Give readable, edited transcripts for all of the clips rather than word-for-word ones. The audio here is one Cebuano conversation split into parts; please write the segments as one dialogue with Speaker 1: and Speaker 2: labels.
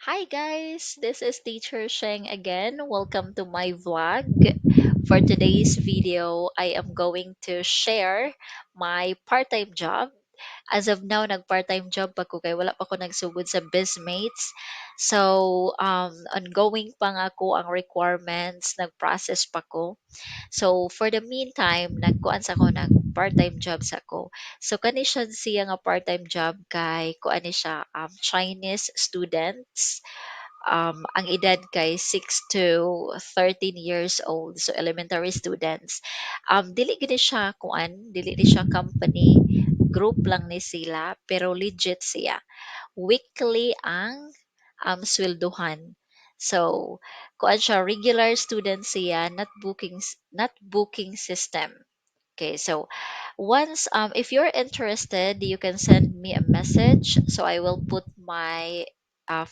Speaker 1: Hi guys, this is Teacher Sheng again. Welcome to my vlog. For today's video, I am going to share my part-time job. As of now, nag-part-time job pa ko kay wala pa ko nagsugod sa Bizmates. So, ongoing pa nga ko ang requirements, nag-process pa ko. So, for the meantime, nagkuan sa ko, nag part-time job sa ko. So, kani siya nga part-time job kay kuan ni siya, Chinese students, ang edad kay 6 to 13 years old, so elementary students. Dili gid ni siya kuan, dili ni siya company, group lang ni sila pero legit siya. Weekly ang swelduhan. So, kuan siya, regular student siya, not booking system. Okay, so once if you're interested, you can send me a message. So I will put my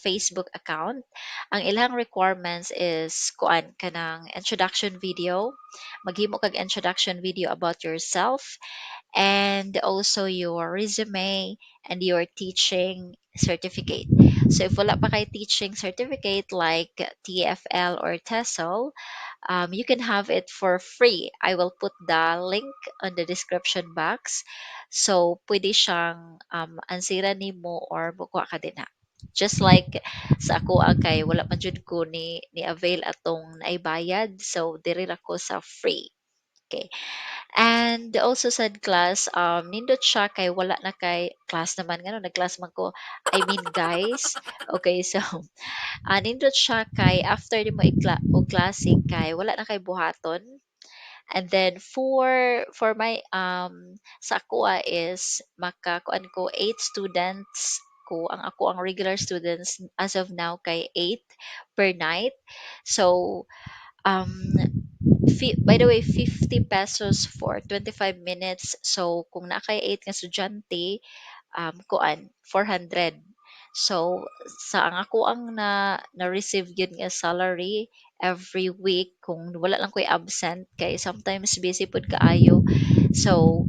Speaker 1: Facebook account. Ang ilang requirements is kuan, kanang introduction video. Maghimo kag introduction video about yourself and also your resume and your teaching certificate. So if wala pa kay teaching certificate like TFL or TESOL, you can have it for free. I will put the link on the description box. So, pwede siyang ansira nimo or mukuha ka dinha. Just like sa ako ang kay wala man jud ko ni avail atong naibayad. So, diri ra ko sa free. Okay. And also sad class, nindot siya kay wala na kay class naman, ngano nag-class man ko. I mean, guys, okay, so nindot siya kay after nimo og klase kay wala na kay buhaton. And then for my sa akoa is makakuan ko 8 students ko. Ang ako ang regular students as of now kay 8 per night. So by the way, 50 pesos for 25 minutes. So kung naa kay 8 nga estudyante, kuan, 400. So sa ang ako ang na na-receive gyud nga salary every week kung wala lang ko'y absent kay sometimes busy pud kaayo. So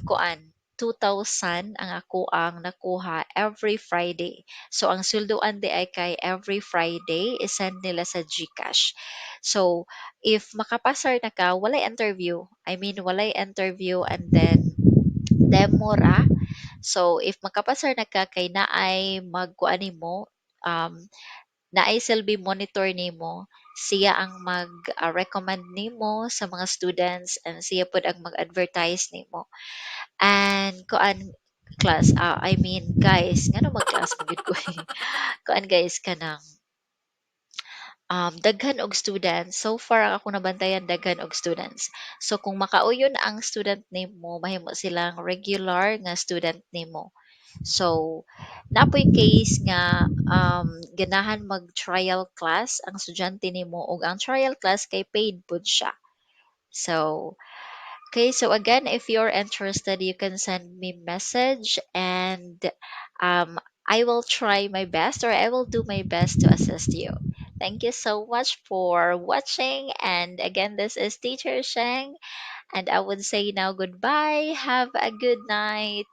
Speaker 1: kuan, 2,000 ang ako ang nakuha every Friday. So ang sweldoan diay kay every Friday i-send nila sa GCash. So if makapasar na ka, walay interview. I mean, walay interview and then demo ra. So if makapasar na ka kay naay magkuan nimo, naay silbi monitor nimo, siya ang mag recommend nimo sa mga students and siya pud ang mag-advertise nimo. And kuan class, I mean guys, ngano mag-class man gyud ko eh. Kuan guys, kanang daghan og students. So far ang akong nabantayan, daghan og students. So kung makauyon ang student nimo, mahimo silang regular nga student nimo. So naa poy case nga ganahan mag trial class ang estudyante nimo ug ang trial class kay paid pud siya. So okay, so again, if you're interested, you can send me message and I will try my best or I will do my best to assist you. Thank you so much for watching. And again, this is Teacher Sheng, and I would say now goodbye. Have a good night.